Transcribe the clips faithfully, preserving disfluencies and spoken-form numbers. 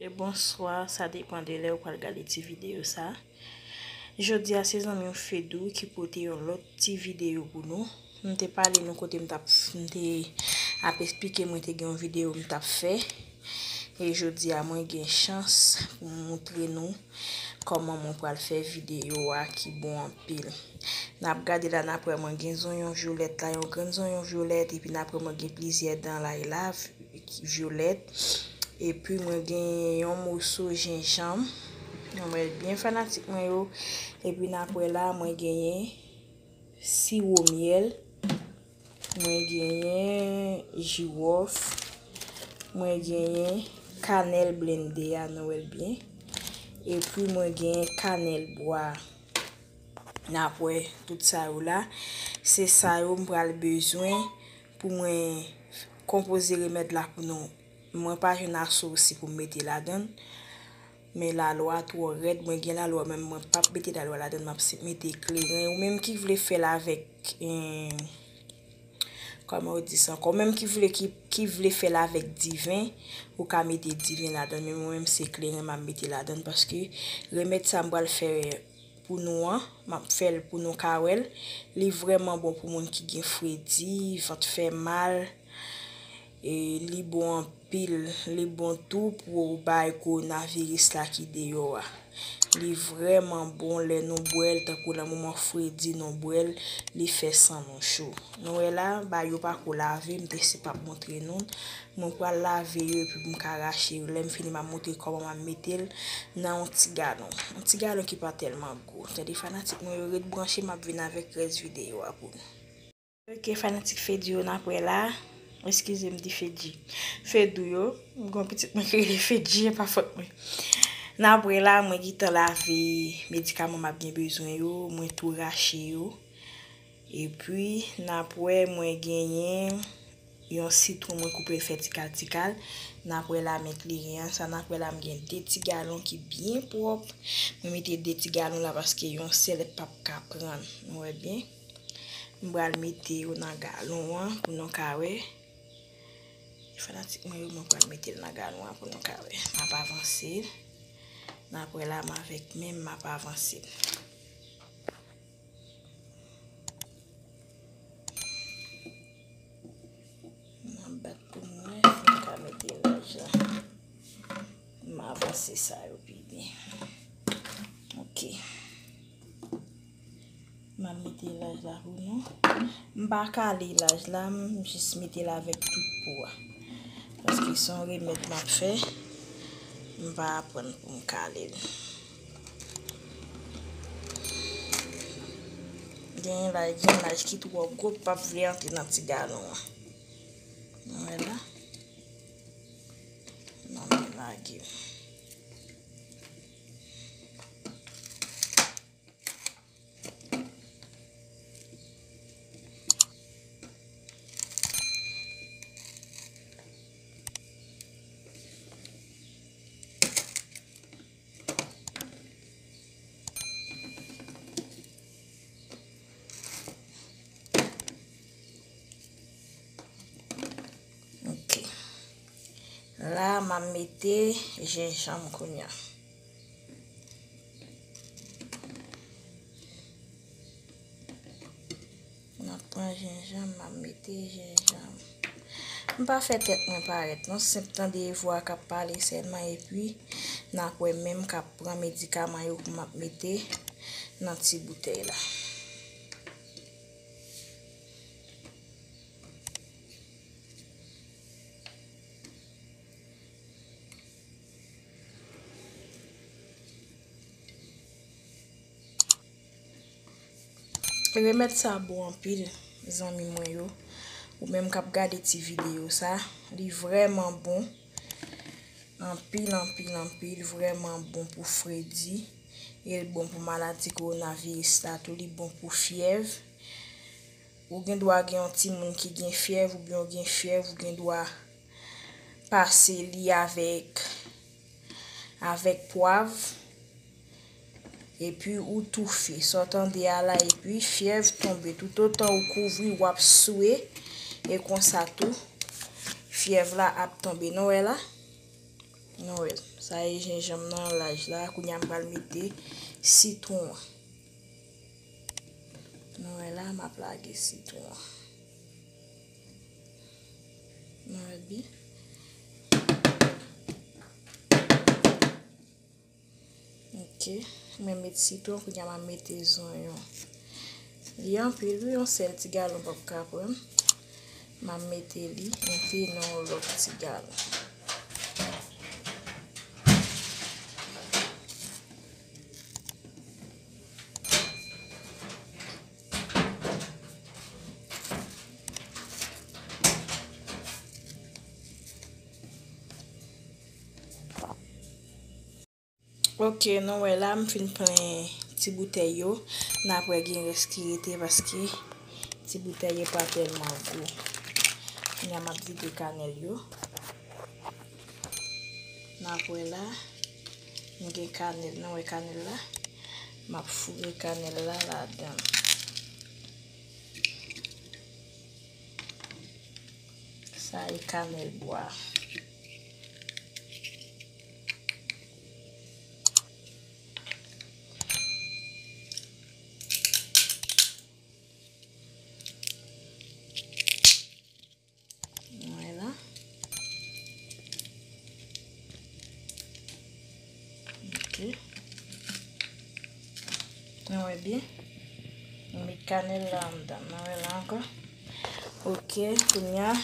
E bonswa, sa depann de lè ou pral gade ti videyo sa. Jodi a se zanmi w Fedou ki pote yon lòt ti videyo pou nou. M te pale nou kote m t ap, m te ap esplike mwen te gen yon videyo m t ap fè. E jodi a mwen gen chans pou m moutre nou kòman mwen pral fè videyo a ki bon anpil. N ap gade la, n ap wè mwen gen zonyon vyolèt la, yon grenn zonyon vyolèt, epi n ap wè mwen gen plizyè dan lay la, vyolèt. Epi mwen gen yon moso jenjanm. Mwen byen fanatik mwen yo. Epi n ap wè la, mwen genyen siwo myèl. Mwen genyen jiwòf. Mwen genyen kanèl blende a, nou wè l byen. Epi mwen genyen kanèl bwa. N ap wè tout sa yo la. Se sa yo m pral bezwen pou mwen konpoze remèd la pou nou. Mwen pa jwenn asosi pou m mete ladan l. Men lalwa twò rèd, mwen gen lalwa, men mwen p ap mete lalwa ladan l, m ap si-, mete kleren. Ou menm ki vle fè l avèk, en, kòman yo di sa ankò? Ou menm ki vle, ki, ki vle fè l avèk diven, ou ka mete diven ladan l, men mwen menm se kleren m ap mete ladan l, paske remèd sa m pral fè pou nou an, m ap fè l pou nou ka wè l. Li vrèman bon pou moun ki gen fredi, vant fè mal. E li bon anpil, li bon tou pou bay kowonaviris la ki deyò a. Li vrèman bon lè nou bwè l, tankou nan moman fredi nou bwè l, li fè san nou cho. Nou wè la, bagay yo pa ko lave, m te se p ap montre nou. Mwen pral lave yo epi pou m ka rache yo. Lè m fini, m ap montre kòman m ap mete l nan yon ti galon. Yon ti galon ki pa tèlman gwo. Tande fanatik mwen yo, ret branche, m ap vin avèk rès videyo a pou nou. Ok, fanatik Fedou yo, n ap wè la. Eskize m di Fedji. Fedou yo, m gon pitit mwen ki rele Fedji, e pa fòt mwen. N ap wè la, mwen gentan lave medikaman m ap gen bezwen yo, mwen tou rache yo. Epi, n ap wè mwen genyen yon sitwon mwen koupe l fè tikal tikal. N ap wè la men kleren an, sa n ap wè la m gen de ti galon ki byen pwòp. Mwen mete de ti galon la paske yon sèl p ap ka pran. Nou wè byen? M pral mete yo nan galon an pou nou ka wè. Fanatik mwen yo, mwen pral mete l nan galon an pou nou ka wè. M ap avanse l. N ap wè la, m avèk men m, m ap avanse l. M ap bat pou m wè si m ka mete laj la. M avanse sa yo pi byen. Ok. M ap mete laj la pou nou. M pa kale laj la, m jis mete l avèk tout po a. Paske se yon remèd m ap fè, m pa aprann pou m kale l. Gen laj, gen laj ki twò gwo, p ap vle antre nan ti galon an. Nou wè la? Nan men lage. Ok. La, m ap mete jenjanm kounye a. M ap pran jenjanm, m ap mete jenjanm. M pa fè tèt mwen parèt non, senp tande vwa k ap pale sèlman, epi n ap wè menm k ap pran medikaman yo pou m ap mete nan ti boutèy la. Remèd sa bon anpil, zanmi mwen yo. Ou menm k ap gade ti videyo sa, li vrèman bon. Anpil, anpil, anpil, vrèman bon pou fredi. E l bon pou maladi kowonaviris la tou, li bon pou fyèv. Ou gen dwa gen yon timoun ki gen fyèv, oubyen ou gen fyèv, ou gen dwa pase li avèk, avèk pwav, epi ou toufe. Sa w tande a la, epi fyèv tonbe. Toutotan ou kouvri, w ap swe, e konsa tou, fyèv la ap tonbe. Nou wè la? Nou wè l. Sa e jenjanm nan, laj la. Kounye a m pral mete sitwon an. Nou wè la, m ap lage sitwon an. Nou wè byen. Ok, mwen met sitwon, kounye a m ap mete zonyon. Li anpil wi, yon sèl ti galon p ap ka pran. M ap mete li, mete nan yon lòt ti galon. Ok, nou wè la, m fin plen ti boutèy yo. N ap wè gen rès ki rete paske ti boutèy yo pa tèlman gwo. Kounye a m ap vide kanèl yo. N ap wè la, m gen kanèl, nou wè kanèl la. M ap foure kanèl la ladan. Sa e kanèl bwa. Vwala. Ok. Nou wè byen. M met kanèl la anndan. Nou wè la ankò. Ok, kounye a,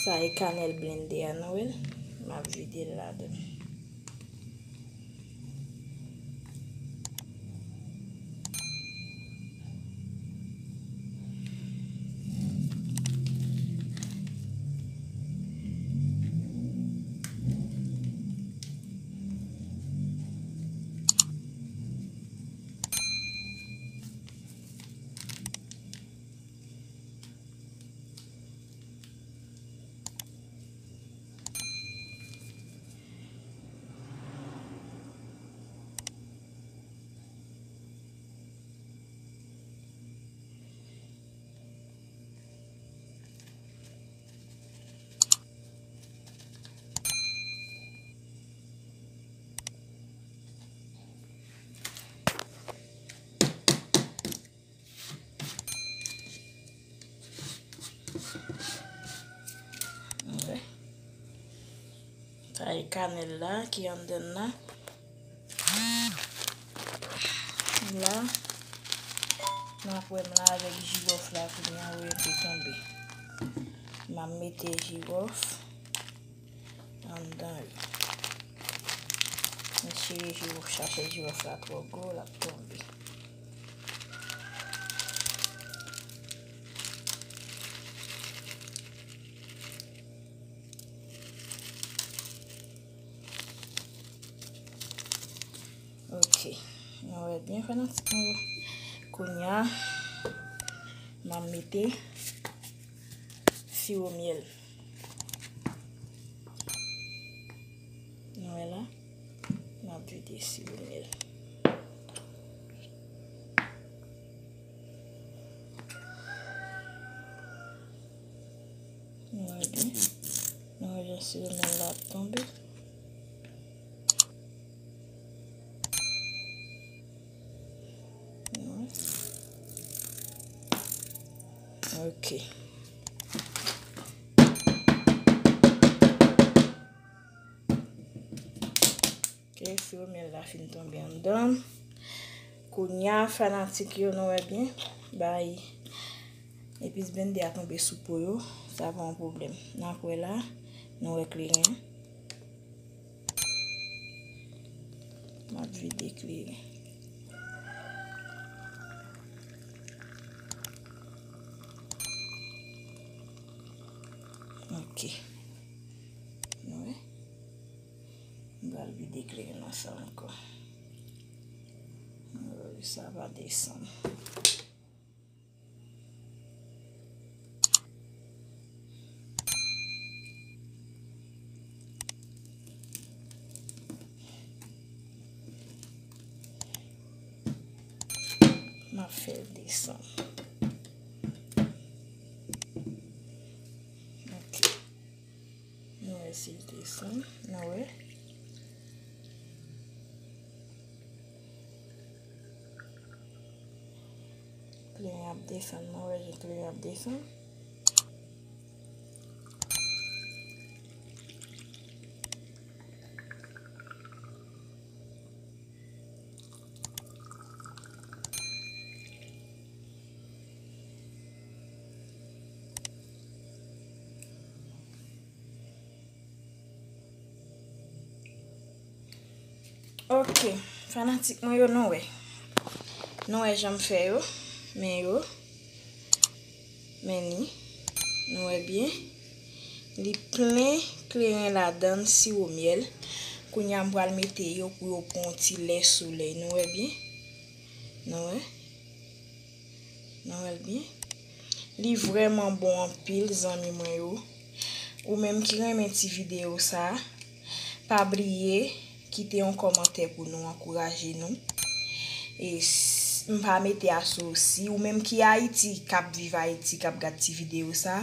sa e kanèl blende a, nou wè l. M ap vide l ladan. Ok. Sa e kanèl la ki anndan nan. La, n ap wè m la avèk jiwòf la kounye a, wè, te tonbe. M ap mete jiwòf anndan yo. Mesye, jiwòf, sachè jiwòf la twò gwo, l ap tonbe. Ok. Nou wè byen fanatik mwen yo. Kounye a, m ap mete siwo myèl. Nou wè la, m ap vide siwo myèl. Nou wè byen. Nou wè jan siwo myèl la ap tonbe. Nou wè. Ok. Ok, siwo myèl la fin tonbe anndan. Kounye a, fanatik yo, nou wè byen, bay epis blende a tonbe sou po yo, sa pa yon pwoblèm. N ap wè la, nou wè kleren. M ap vide kleren. Ok. Nou wè. M pral vide kleren nan sa ankò. Sa va desann. M ap fè l desann. Ok. Nou wè si l desann. Nou wè. Ap desann, mwen wè jan kleren ap desann. Ok, fanatik mwen yo, nou wè. Nou wè jan m fè yo, men yo, men li, nou wè byen. Li plen kleren ladan l, siwo myèl. Kounye a m pral mete yo pou yo pran yon ti lè solèy, nou wè byen. Nou wè. Nou wè l byen. Li vrèman bon anpil, zanmi mwen yo. Ou menm ki renmen ti videyo sa, pa bliye kite yon kòmantè pou nou ankouraje nou. E s- m pa mete asosi. Ou menm ki Ayiti, k ap viv Ayiti, k ap gad ti videyo sa,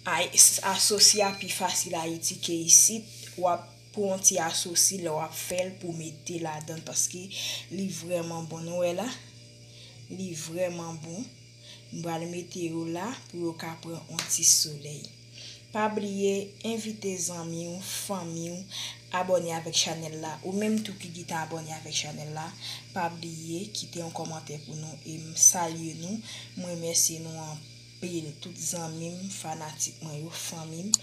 ay- asosi a pi fasil Ayiti ke isit. W ap pran yon ti asosi lè w ap fè l pou mete ladan l, paske li vrèman bon. Nou wè la? Li vrèman bon. M pral mete yo la pou yo ka pran yon ti solèy. Pa bliye envite zanmi w, fanmi w, abòne avèk chanèl la. Ou menm tou ki gentan abòne avèk chanèl la, pa bliye kite yon kòmantè pou nou e m salye nou. M remèsye nou anpil, tout zanmi m, fanatik mwen yo, fanmi m.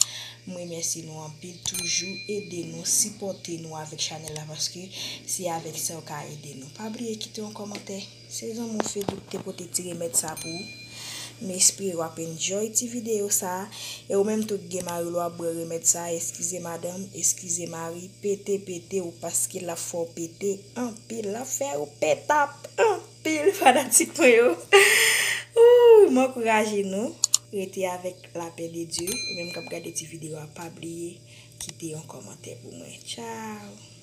M remèsye nou anpil. Toujou ede nou, sipòte nou avèk chanèl la, paske se avèk sa w ka ede nou. Pa bliye kite yon kòmantè. Se zanmi w Fedou ki te pote ti remèd sa pou ou. M espere w ap enjoy ti videyo sa. E ou menm tou ki gen mari w, w ap bwè remèd sa, eskize madanm, eskize mari, pete, pete w, paske l ap fè w pete anpil, l ap fè w petap anpil, fanatik mwen yo. Ooh, m ankouraje nou, rete avèk lapè de Dye. Ou menm k ap gade ti videyo a, pa bliye kite yon kòmantè pou mwen. Tchao.